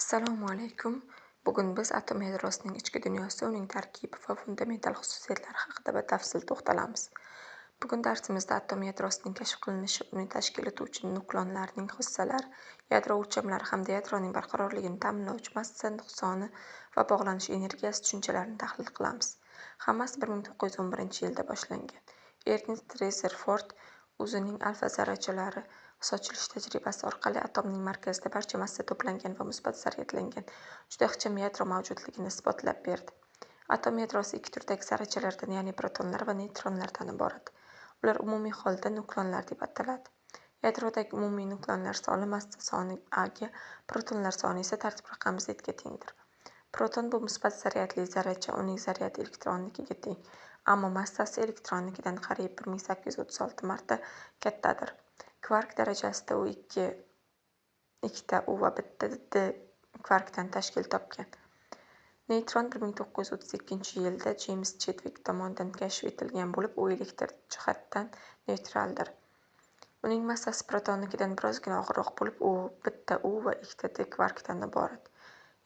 Assalomu alaykum. Bugun biz atom yadrosining ichki dunyosi, uning tarkibi va fundamental xususiyatlari haqida batafsil to'xtalamiz. Bugun darsimizda atom yadrosining kashf qilinishi, uni tashkil etuvchi nuklonlarning xossalari, yadro o'lchamlari hamda yadroning barqarorligini ta'minlovchi massa nuqsoni va bog'lanish energiyasi tushunchalarini tahlil qilamiz. Hammasi 1911-yilda boshlangan. Ernest Rezerford o'zining alfa zarrachalari sochilish tajribasi orqali atomning markazida barcha massa to'plangan va musbat zaryadlangan juda ixcham yadro mavjudligini isbotlab berdi. Atom yadrosi ikki turdagi zarrachalardan, ya'ni protonlar va neytronlardan iborat. Ular umumiy holda nuklonlar deb ataladi. Yadrodagi umumiy nuklonlar soni massa soni A ga, protonlar soni esa tartib raqami Z ga tengdir. Proton bu musbat zaryadli zarracha, uning zaryadi elektronnikiga teng, ammo massasi elektronnikidan qariyb 1836 marta kattadir. Kvark darajasida u ikkita U va bitta D kvarkdan tashkil topgan. Neytron 1932-yilda Jeyms Chedvik tomonidan kashf etilgan bo'lib, u elektr jihatdan neytraldir. Uning massasi protonnikidan birozgina og'irroq bo'lib, u bitta U va ikkita D kvarkdan iborat.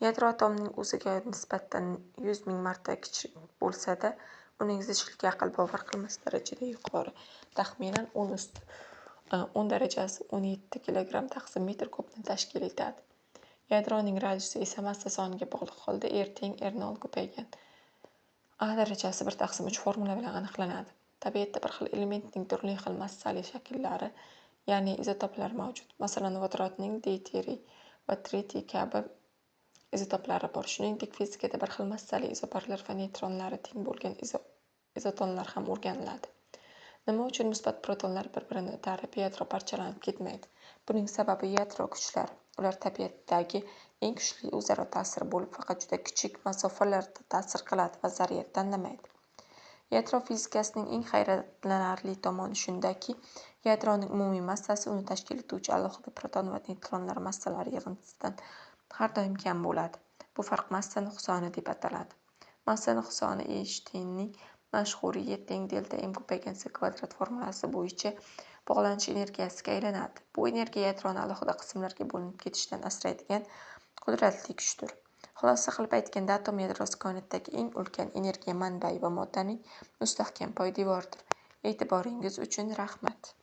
Yadro atomning o'ziga nisbatan 100 ming marta kichik bo'lsa-da, uning zichligi aql bovar qilmas darajada yuqori, taxminan 10 darajasi 17 kilogramm taqsim metr kubni tashkil etadi. Yadroning radiusi esa massa soniga bog'liq holda R teng R0 ko'paygan A darajasi 1/3 formula bilan aniqlanadi. Tabiatda bir xil elementning turli xil massali shakllari, ya'ni izotoplar mavjud. Masalan, vodorodning deyteriy va tritiy kabi izotoplari bor. Shuningdek, fizikada bir xil massali izobarlar va neytronlari teng bo'lgan izotonlar ham o'rganiladi. Nima uchun musbat protonlar bir-birini itarib, yadro parchalanib ketmaydi? Buning sababi yadro kuchlari. Ular tabiatdagi eng kuchli o'zaro ta'sir bo'lib, faqat juda kichik masofalarda ta'sir qiladi va zaryad tanlamaydi. Yadro fizikasining eng hayratlanarli tomoni shundaki, yadroning umumiy massasi uni tashkil etuvchi alohida proton va neytronlar massalari yig'indisidan har doim kam bo'ladi. Bu farq massa nuqsoni deb ataladi. Massa nuqsoni Eynshteynning mashhur E teng delta m ko'paygan c kvadrat formulasi bo'yicha bog'lanish energiyasiga aylanadi. Bu energiya yadroni alohida qismlarga bo'linib ketishdan asraydigan qudratli kuchdir. Xulosa qilib aytganda, atom yadrosi koinotdagi eng ulkan energiya manbai va moddaning mustahkam poydevoridir. E'tiboringiz uchun rahmat.